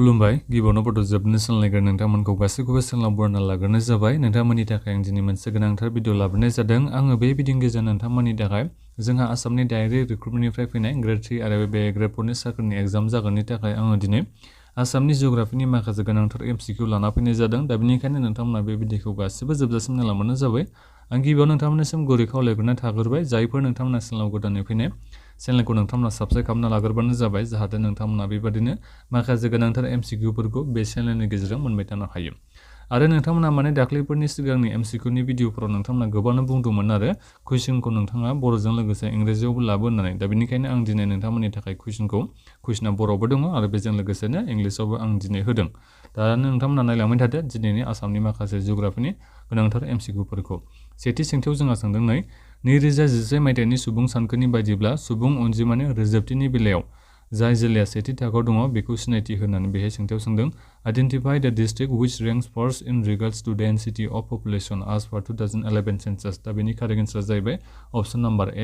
खुलुमबाय गिबियावनो बड' जोबनो सानलायग्रा नोंथांमोनखौ गासैखौबो सानाव बरना लाग्रोनाय जाबाय नोंथांमोननि थाखाय आं दिनै मोनसे गोनांथार भिडिअ लाबोनाय जादों आङो बे भिडिअनि गेजेरजों नोंथांमोननि थाखाय जोंहा आसामनि डाइरेक्ट रिक्रुटमेन्टनिफ्राय फैनाय ग्रेड 3 आरो बे ग्रेड 4 नि साख्रिनि एग्जाम जागोननि थाखाय आङो दिनै आसामनि जिअग्राफिनि माखासे गोनांथार एमसिकिउ लाना फैनाय जादों दा बेनिखायनो नोंथांमोना बे भिडिअखौ गासिबो जोबजासिम नायलांबानो जाबाय आं गिबियाव नोंथांमोननिसिम गुरै खावलायग्रोनाय थाग्रोबाय जायफोर नोंथांमोना चेनेलाव गोदानै फैनाय चेनेलखौ नोंथांमोना साबस्क्राइब खालामना लाग्रोबानो जाबाय जाहाथे नोंथांमोना बेबादिनो माखासे गोनांथार एमसिकिउफोरखौ बे चेनेलनि गेजेरजों मोनबाय थानो हायो आरो नोंथांमोना माने दाख्लैफोरनि सिगांनि एमसिकिउनि भिडिअफोराव नोंथांमोना गोबांनो बुंदोंमोन आरो कुइसनखौ नोंथाङा बर'जों लोगोसे इंराजियावबो लाबो होननानै दा बेनिखायनो आं दिनै नोंथांमोननि थाखाय कुइसना बर'बो दङ आरो बेजों लोगोसेनो इंलिसावबो आं दिनै होदों दा नोंथांमोना नायलांबाय थादो दिनैनि आसामनि माखासे जिअग्राफिनि गोनांथार एमसिकिउफोरखौ सेथि सोंथियाव जोंहा सोंदों 2011 मायथाइनि सुबुं सानखोनि बायदिब्ला सुबुं अनजिमानि रोजोबथिनि बेलायाव जाय जिल्लाया सेथि थाखोआव दङ बेखौ सिनायथि होनानै बेहाय सोंथियाव सोंदों identify the district which ranks first in regards to density of population as per 2011 census दा बेनि कारेक्ट एन्सारा जाहैबाय अप्शन नाम्बार ए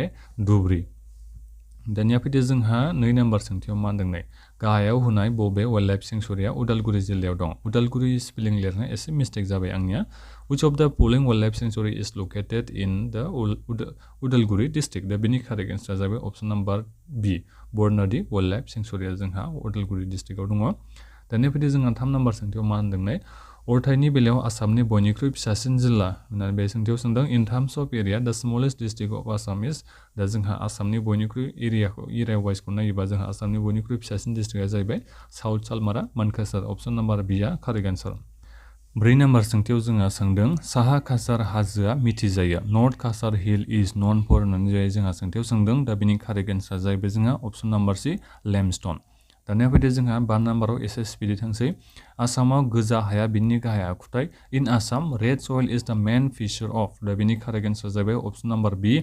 धुबरी दानिया फैदो जोंहा 2 नाम्बार सोंथियाव मा होनदों गाहायाव होनाय बबे वाइल्ड लाइफ सेंचुरिया उदालगुरि जिल्लायाव दं उदालगुरि स्पेलिं लिरनाया एसे मिस्टेक जाबाय आंनिया which of the following wildlife sanctuary is located in the Udalguri district दा बेनि कारेक्ट एन्सारा जाबाय अप्शन नाम्बार बी बरनाडी वाइल्ड लाइफ सेंचुरिया जोंहा उदालगुरि डिस्ट्रिक्टआव दङ दानिया फैदो जोंहा 3 नाम्बार सोंथियाव मा होनदों अरथाइनि बेलायाव आसामनि बयनिख्रुइ फिसासिन जिल्ला होननानै बे सोंथियाव सोंदों इन टार्म्स अफ एरिया द smallest district of Assam is the जोंहा आसामनि बयनिख्रुइ एरिया वाइसखौ नायोबा जोंहा आसामनि बयनिख्रुइ फिसासिन डिस्ट्रिक्टआ जाहैबाय साउथ सालमारा मानकासार अप्शन नाम्बार बी आ कारेक्ट एन्सार 4 नाम्बार सोंथियाव जोंहा सोंदों साहा कासार हाजोआ मिथिजायो नर्थ कासार हिल इज नन फर होननानै जोंहा सोंथियाव सोंदों दा बेनि कारेक्ट एन्सारा जाहैबाय जोंहा अप्शन नाम्बार सी लेमस्टन दानिया फैदो जोंहा 5 नाम्बाराव एसे स्पिडै थांसै आसामाव गोजा हाया बिनि गाहाय आखुथाय इन आसाम रेड सयल इज द मेन फिचर अफ दा बेनि कारेक्ट एन्सारा जाहैबाय अप्शन नाम्बार बी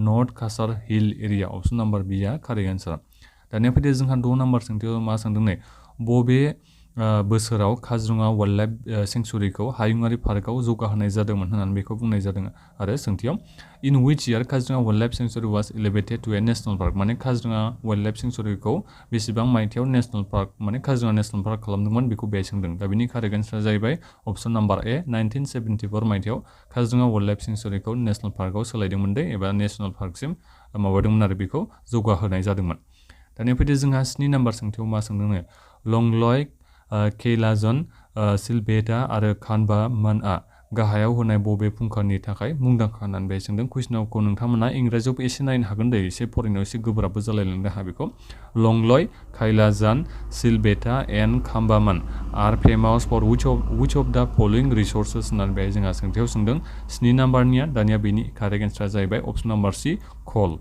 north Kasar hill area option number बी आ कारेक्ट एन्सार दानिया फैदो जोंहा 6 नाम्बार सोंथियाव मा सोंदों बबे बोसोराव काजिरङा वाइल्ड लाइफ सेंचुरिखौ हायुङारि पार्कआव जौगाहोनाय जादोंमोन होननानै बेखौ बुंनाय जादों आरो सोंथियाव in which year Kaziranga wild life sanctuary was elevated to a national park माने काजिरङा वाइल्ड लाइफ सेंचुरिखौ बेसेबां मायथाइयाव नेशनल पार्क माने काजिरङा नेशनल पार्क खालामदोंमोन बेखौ बेहाय सोंदों दा बेनि कारेक्ट एन्सारा जाहैबाय अप्शन नाम्बार ए 1974 मायथाइयाव काजिरङा वाइल्ड लाइफ सेंचुरिखौ नेशनल पार्कआव सोलायदोंमोन एबा नेशनल पार्कसिम माबादोंमोन आरो बेखौ जौगाहोनाय जादोंमोन दानिया फैदो जोंहा 7 नाम्बार सोंथियाव मा सोंदों लंलय कैलाजन सिलभेटा आरो खानबामानआ गाहायाव होनाय बबे फुंखानि थाखाय मुंदांखा होननानै बे सोंदों कुइसनखौ नोंथांमोना इंराजियावबो एसे नायनो हागोन एसे फरायनायाव एसे गोब्राबबो जालायलांनो हागौ बेखौ लंलय कैलाजन सिलभेटा एन्ड खानबामान are famous for which of the following resources होननानै बे जोंहा सोंथियाव सोंदों 7 नाम्बारनिया दानिया बेनि कारेक्ट एन्सारा जाहैबाय अप्शन नाम्बार सी कल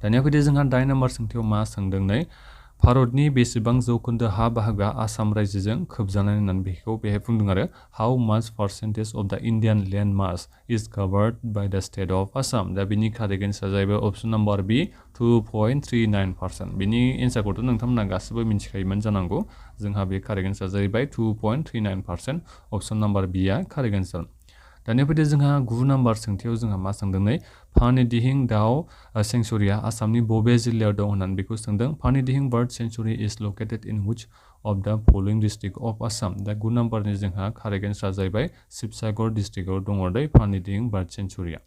दानिया फैदो जोंहा 8 नाम्बार सोंथियाव मा सोंदों भारतनि बेसेबां जौखोन्दो हा बाहागोआ आसाम रायजोजों खोबजानाय होननानै बेखौ बेहाय बुंदों आरो हाउ माच पार्सेन्टेज अफ द Indian land mass is कभार्ड by the state of Assam दा बेनि कारेक्ट एन्सारा जाहैबाय अप्शन नाम्बार बी 2.39% बेनि एन्सारखौथ' नोंथांमोना गासिबो मिथिखायोमोन जानांगौ जोंहा बे कारेक्ट एन्सारा जाहैबाय 2.39% अप्शन नाम्बार बी आ कारेक्ट एन्सार दानिया फैदो जोंहा 9 नाम्बार सोंथियाव जोंहा मा सोंदों फानिदिहिं दाउ सेंचुरिया आसामनि बबे जिल्लायाव दं होननानै बेखौ सोंदों Panidihing bird sanctuary is located in which of the following district of Assam दा 9 नाम्बारनि जोंहा कारेक्ट एन्सारा जाहैबाय शिबसागर डिस्ट्रिक्टआव दङ फानिदिहिं बार्ड सेंचुरिया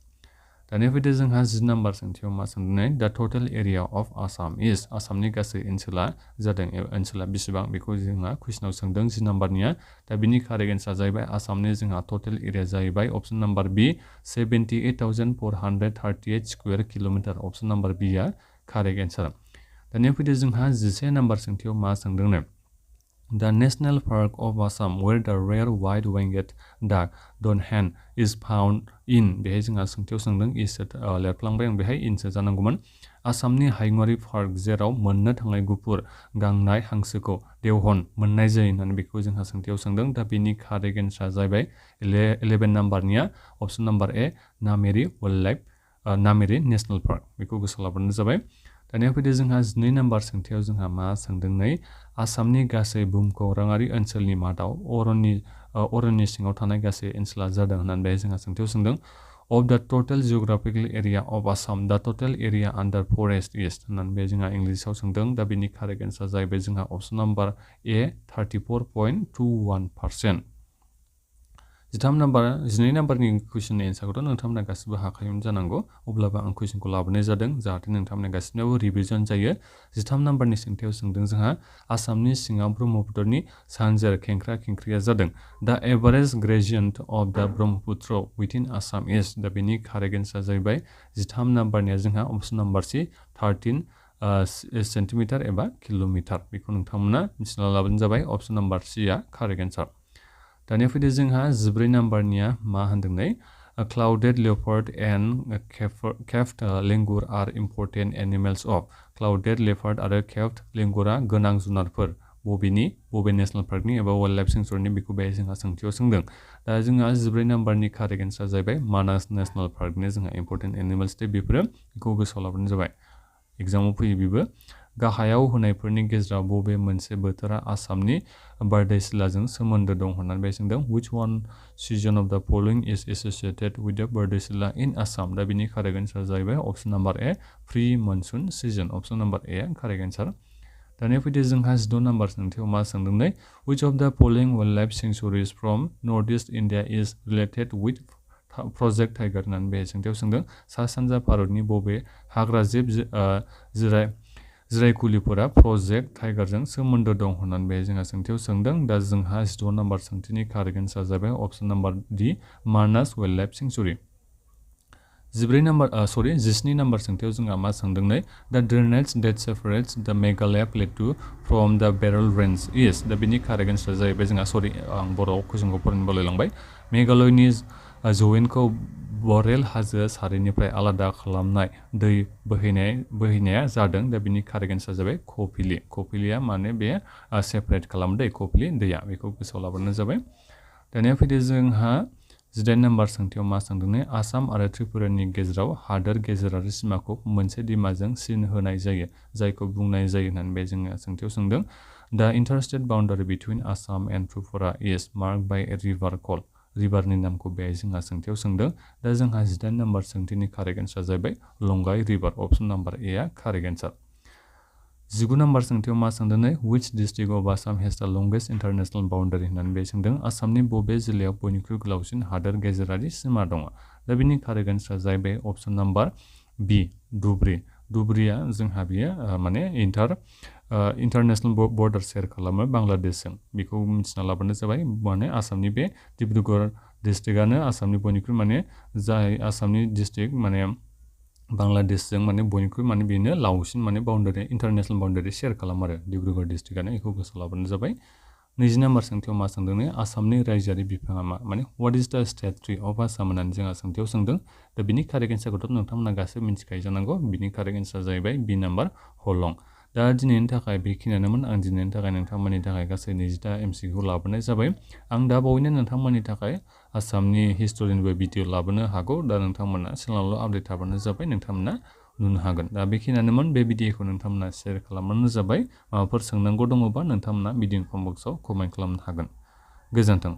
दानिया फैदो जोंहा 10 नाम्बार सोंथियाव मा सोंदों द टटेल एरिया अफ आसाम इज आसामनि गासै ओनसोला जादों ओनसोला बेसेबां बेखौ जोंहा कुइसनाव सोंदों 10 नाम्बारनिया दा बिनि कारेक्ट एन्सारा जाहैबाय आसामनि जोंहा टटेल एरिया जाहैबाय अप्शन नाम्बार बी 78,438 स्क्वायर किल'मिटार अप्शन नाम्बार बी आ कारेक्ट एन्सार दानिया फैदो जोंहा 11 नाम्बार सोंथियाव मा सोंदों The National Park of Assam where the rare white-winged duck Donhan is found in बेहाय जोंहा सोंथियाव सोंदों इस लिरफ्लांबाय आं बेहाय इनसो जानांगौमोन आसामनि हायुङारि पार्क जेराव मोननो थांनाय गुफुर गांनाय हांसोखौ देवहन मोननाय जायो होननानै बेखौ जोंहा सोंथियाव सोंदों दा बेनि कारेक्ट एन्सारा जाहैबाय 11 नाम्बारनिया option number A Nameri wild life Nameri national park बेखौ गोसोआव लाब्लानो जाबाय दानिया फैदो जोंहा 12 नाम्बार सोंथियाव जोंहा मा सोंदों आसामनि गासै भुमखौराङारि ओनसोलनि मादाव अरननि सिङाव थानाय गासै ओनसोला जादों होननानै बे जोंहा सोंथियाव सोंदों of the total geographical area of Assam the total area under forest is होननानै बे जोंहा इंलिसाव सोंदों दा बेनि कारेक्ट एन्सार जाहैबाय जोंहा ऑप्शन नम्बर ए 34.21%। 12 नाम्बारनि कुइसननि एन्सारखौथ' नोंथांमोना गासिबो हाखायोमोन जानांगौ अब्लाबो आं कुइसनखौ लाबोनाय जादों जाहाथे नोंथांमोना गासिनाबो रिभिजन जायो। 13 नाम्बारनि सोंथियाव सोंदों जोंहा आसामनि सिङाव ब्रह्मपुत्रनि सानजेर खेंख्रा खेंख्रिया जादों द एभारेज ग्रेडियन्ट अफ द Brahmaputra within Assam is the बेनि कारेक्ट एन्सार जाहैबाय 13 नाम्बारनिया जोंहा ऑप्शन नम्बर सी 13 सेन्टिमिटार एबा किल'मिटार बेखौ नोंथांमोना मिथिना लाबानो जाबाय ऑप्शन नम्बर सी आ कारेक्ट एन्सार। दानिया फैदो जोंहा 14 नाम्बारनिया मा होनदों नै clouded leopard and capped langur are important animals of clouded leopard आरो केफ्ट लेंगुरा गोनां जुनारफोर बबे नेशनेल पार्कनि एबा वाइल्ड लाइफ सेंक्चुरिनि बेखौ बे जोंहा सोंथियाव सोंदों दा जोंहा 14 नाम्बारनि कारेक्ट एन्सार जाहैबाय मानास नेशनेल पार्कनि जोंहा इम्पर्टेन्ट एनिमेल्स दे बेफोरो बेखौ गोसोआव लाबानो जाबाय एग्जामाव फैयो बेबो गाहायाव होनायफोरनि गेजेराव बबे मोनसे बोथोरा आसामनि बारदैसिलाजों सोमोन्दो दं होननानै बे सोंदों which one season of the following is associated with the बारदैसिला in Assam दा बिनि कारेक्ट एन्सार जाहैबाय option number A pre monsoon season option number A correct answer. दानिया फैदो जोंहा 16 नाम्बार सोंथियाव मा सोंदों नै which of the following wildlife sanctuaries from northeast India is related with project tiger होननानै बे सोंथियाव सोंदों सा सानजा भारतनि बबे हाग्रा जिब जिरायखुलिफोरा प्रजेक्ट टाइगारजों सोमोन्दो दं होननानै बे जोंहा सोंथियाव सोंदों दा जोंहा 16 नाम्बार सोंथिनि कारेक्ट एन्सार जाबाय ऑप्शन नम्बर डी मानास वाइल्ड लाइफ सेंक्चुरी। 17 नाम्बार सोंथियाव जोंहा मा सोंदों नै द ड्रेनेज डेट सेपारेट्स द मेघालया प्लेटु फ्रम द बेरल रेन्ज इज दा बिनि कारेक्ट एन्सार जाहैबाय जोंहा आं बर' कुइसनखौ फरायनो बावलायलांबाय मेघालयनि जौयेनखौ बरेल हाजो सारिनिफ्राय आलादा खालामनाय दै बोहैनाया जादों दा बिनि कारेक्ट एन्सार जाबाय कपिलिया माने बे सेपारेट खालामो दै कपिलि दैया बेखौ गोसोआव लाबानो जाबाय। दानिया फैदो जोंहा 18 नाम्बार सोंथियाव मा सोंदों नै आसाम आरो त्रिपुरानि गेजेराव हादोर गेजेरारि सिमाखौ मोनसे दिमाजों सिन होनाय जायो जायखौ बुंनाय जायो होननानै बे जोङो सोंथियाव सोंदों the interstate boundary between Assam and Tripura is mark by a river call रिभारनि नामखौ बे जोंहा सोंथियाव सोंदों दा जोंहा 18 नाम्बार सोंथिनि कारेक्ट एन्सार जाहैबाय लंगाई रिभार ऑप्शन नम्बर ए आ कारेक्ट एन्सार। 19 नाम्बार सोंथियाव मा सोंदों नै which district of Assam has the longest international boundary होननानै बे सोंदों आसामनि बबे जिल्लायाव बयनिख्रुइ गोलावसिन हादोर गेजेरारि सिमा दङ दा बिनि कारेक्ट एन्सार जाहैबाय ऑप्शन नम्बर बी धुबरीया जोंहा बियो माने इन्टारनेशनल बर्डार शेयार खालामो बांलादेशजों बेखौ मिथिना लाबानो जाबाय माने आसामनि बे डिब्रुगड़ डिस्ट्रिक्टआनो आसामनि बयनिख्रुइ माने जाय आसामनि डिस्ट्रिक्ट माने बांलादेशजों माने बयनिख्रुइ माने बेनो लावसिन माने बाउन्डारि इन्टारनेशनल बाउन्डारि शेयार खालामो आरो डिब्रुगड़ डिस्ट्रिक्टआनो बेखौ गोसोआव लाबानो जाबाय। 20 नाम्बार सोंथियाव मा सोंदों नै आसामनि रायजोआरि बिफाङा मा माने व्हाट इज द स्टेट ट्री अफ आसाम होननानै जोंहा सोंथियाव सोंदों दा बिनि कारेक्ट एन्सारखौथ' नोंथांमोना गासैबो मिथिखायो जानांगौ बिनि कारेक्ट एन्सार जाहैबाय बी नाम्बार हलं। दा दिनैनि थाखाय बेखिनियानोमोन आं दिनैनि थाखाय नोंथांमोननि थाखाय गासै 20टा एमसिकिउ लाबोनाय जाबाय आं दा बावैनो नोंथांमोननि थाखाय आसामनि हिस्ट'रिनिबो भिडिअ लाबोनो हागौ दा नोंथांमोना चेनेलावल' आपडेट थाबानो जाबाय नोंथांमोना नुनो हागोन दा बेखिनियानोमोन बे भिडिअखौ नोंथांमोना शेयार खालामबानो जाबाय माबाफोर सोंनांगौ दङबा नोंथांमोना भिडिअ कमेन्ट बक्सआव कमेन्ट खालामनो हागोन गोजोन्थों।